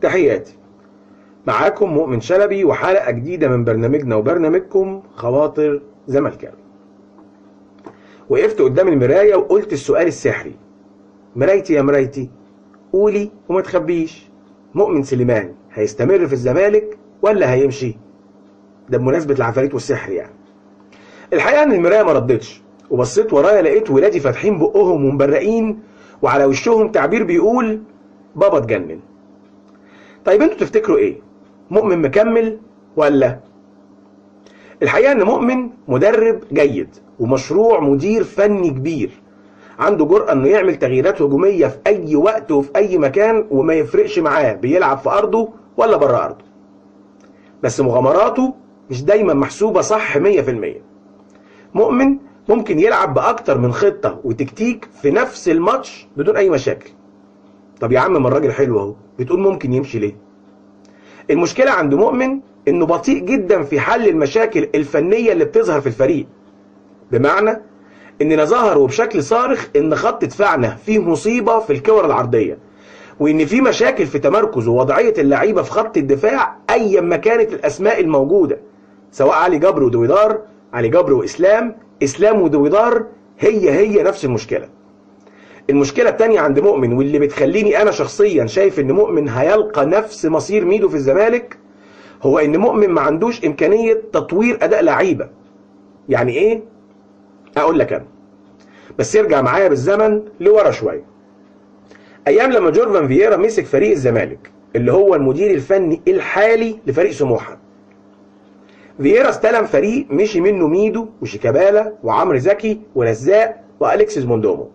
تحياتي، معاكم مؤمن شلبي وحلقة جديدة من برنامجنا وبرنامجكم خواطر زملكاوي. وقفت قدام المراية وقلت السؤال السحري: مرايتي يا مرايتي قولي وما تخبيش، مؤمن سليمان هيستمر في الزمالك ولا هيمشي؟ ده بمناسبة العفاريت والسحر يعني. الحقيقة ان المراية ما ردتش، وبصيت ورايا لقيت ولادي فاتحين بقهم ومبرقين وعلى وشهم تعبير بيقول بابا اتجنن. طيب انتوا تفتكروا ايه؟ مؤمن مكمل ولا؟ الحقيقة ان مؤمن مدرب جيد ومشروع مدير فني كبير، عنده جرأة انه يعمل تغييرات هجومية في اي وقت وفي اي مكان وما يفرقش معاه بيلعب في ارضه ولا بره ارضه. بس مغامراته مش دايما محسوبة صح 100%. مؤمن ممكن يلعب باكتر من خطة وتكتيك في نفس الماتش بدون اي مشاكل. طب يا عم ما الراجل حلو اهو، بتقول ممكن يمشي ليه؟ المشكلة عند مؤمن انه بطيء جدا في حل المشاكل الفنية اللي بتظهر في الفريق، بمعنى اننا ظهر وبشكل صارخ ان خط دفاعنا فيه مصيبة في الكور العرضية، وان في مشاكل في تمركز ووضعية اللعيبة في خط الدفاع ايا ما كانت الاسماء الموجودة، سواء علي جبر ودويدار، علي جبر واسلام، اسلام ودويدار، هي نفس المشكلة. المشكلة التانية عند مؤمن واللي بتخليني أنا شخصيا شايف إن مؤمن هيلقى نفس مصير ميدو في الزمالك، هو إن مؤمن ما عندوش إمكانية تطوير أداء لعيبة. يعني إيه؟ أقول لك أنا، بس يرجع معايا بالزمن لورا شوية. أيام لما جورفان فييرا مسك فريق الزمالك اللي هو المدير الفني الحالي لفريق سموحة، فييرا استلم فريق مشي منه ميدو وشيكابالا وعمرو زكي ورزاق وأليكسيس موندومو،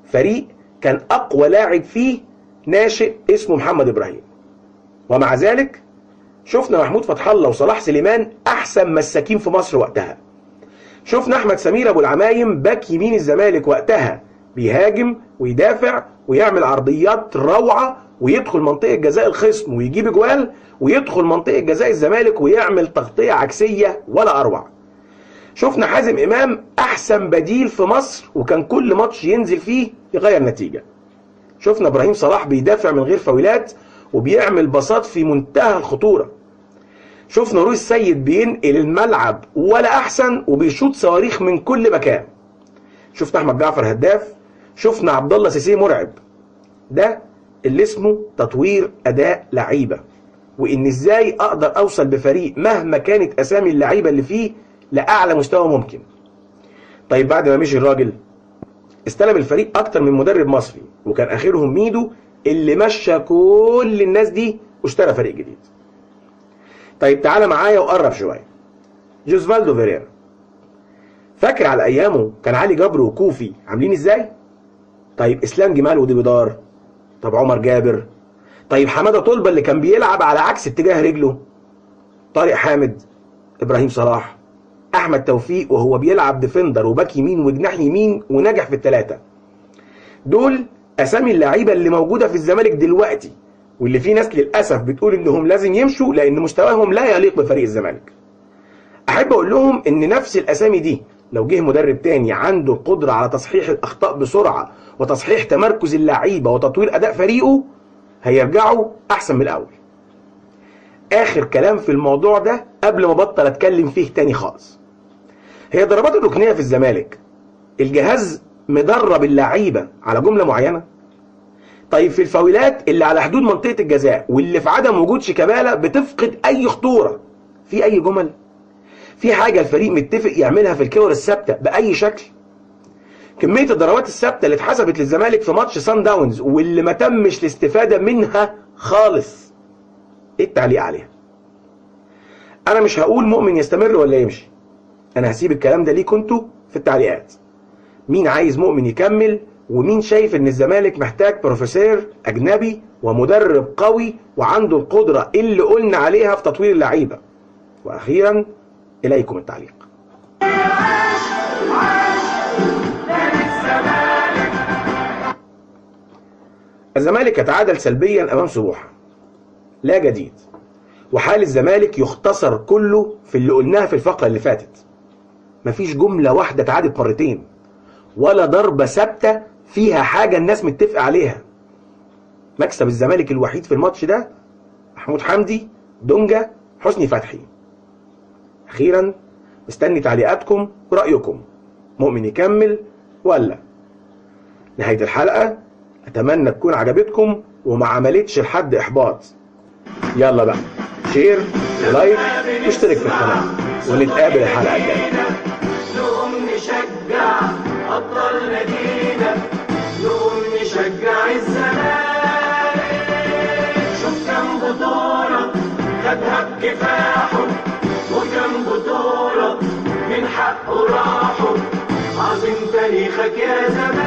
فريق كان أقوى لاعب فيه ناشئ اسمه محمد إبراهيم. ومع ذلك شفنا محمود فتح الله وصلاح سليمان أحسن مساكين في مصر وقتها. شفنا أحمد سمير أبو العمايم باك يمين الزمالك وقتها بيهاجم ويدافع ويعمل عرضيات روعة ويدخل منطقة جزاء الخصم ويجيب جوال، ويدخل منطقة جزاء الزمالك ويعمل تغطية عكسية ولا أروع. شفنا حازم إمام أحسن بديل في مصر وكان كل ماتش ينزل فيه يغير نتيجة. شفنا إبراهيم صلاح بيدافع من غير فاولات وبيعمل باصات في منتهى الخطورة. شفنا روي السيد بينقل الملعب ولا أحسن وبيشوط صواريخ من كل مكان. شفنا أحمد جعفر هداف، شفنا عبد الله سيسي مرعب. ده اللي اسمه تطوير أداء لعيبة، وإن إزاي أقدر أوصل بفريق مهما كانت أسامي اللعيبة اللي فيه لأعلى مستوى ممكن. طيب بعد ما مشي الراجل استلم الفريق أكتر من مدرب مصري، وكان آخرهم ميدو اللي مشى كل الناس دي واشترى فريق جديد. طيب تعالى معايا وقرب شوية. جوزفالدو فيريرا، فاكر على أيامه كان علي جبر وكوفي عاملين إزاي؟ طيب إسلام جمال ودويدار، طب عمر جابر، طيب حمادة طلبة اللي كان بيلعب على عكس اتجاه رجله، طارق حامد، إبراهيم صلاح، احمد توفيق وهو بيلعب defender وباك يمين وجناح يمين ونجح في الثلاثة. دول اسامي اللعيبة اللي موجودة في الزمالك دلوقتي، واللي في ناس للاسف بتقول انهم لازم يمشوا لان مستواهم لا يليق بفريق الزمالك. احب اقول لهم ان نفس الاسامي دي لو جه مدرب تاني عنده القدرة على تصحيح الاخطاء بسرعة وتصحيح تمركز اللعيبة وتطوير اداء فريقه هيرجعوا احسن من الاول. اخر كلام في الموضوع ده قبل ما بطل اتكلم فيه تاني خالص، هي ضربات الركنيه في الزمالك الجهاز مدرب اللعيبة على جملة معينة؟ طيب في الفاولات اللي على حدود منطقة الجزاء واللي في عدم وجود شيكابالا بتفقد اي خطورة، في اي جمل؟ في حاجة الفريق متفق يعملها في الكور الثابتة باي شكل؟ كمية الضربات الثابتة اللي اتحسبت للزمالك في ماتش سان داونز واللي ما تمش الاستفادة منها خالص، ايه التعليق عليها؟ انا مش هقول مؤمن يستمر ولا يمشي، انا هسيب الكلام ده ليكوا انتوا في التعليقات. مين عايز مؤمن يكمل ومين شايف ان الزمالك محتاج بروفيسور اجنبي ومدرب قوي وعنده القدرة اللي قلنا عليها في تطوير اللعيبة؟ وأخيرا إليكم التعليق. الزمالك يتعادل سلبيا أمام سموحة، لا جديد، وحال الزمالك يختصر كله في اللي قلناه في الفقرة اللي فاتت. مفيش جملة واحدة اتعادت مرتين، ولا ضربة ثابتة فيها حاجة الناس متفقة عليها. مكسب الزمالك الوحيد في الماتش ده محمود حمدي، دونجا، حسني فتحي. أخيرا مستني تعليقاتكم ورأيكم، مؤمن يكمل ولا؟ نهاية الحلقة أتمنى تكون عجبتكم وما عملتش لحد إحباط. يلا بقى share و like واشترك في القناة، ونتقابل الحلقة الجاية. نقوم نشجع أبطال نادينا، نقوم نشجع الزمالك. شوف كم بطولة خدها بكفاحه، وكم بطولة من حقه راحوا. عظيم تاريخك يا زمالك.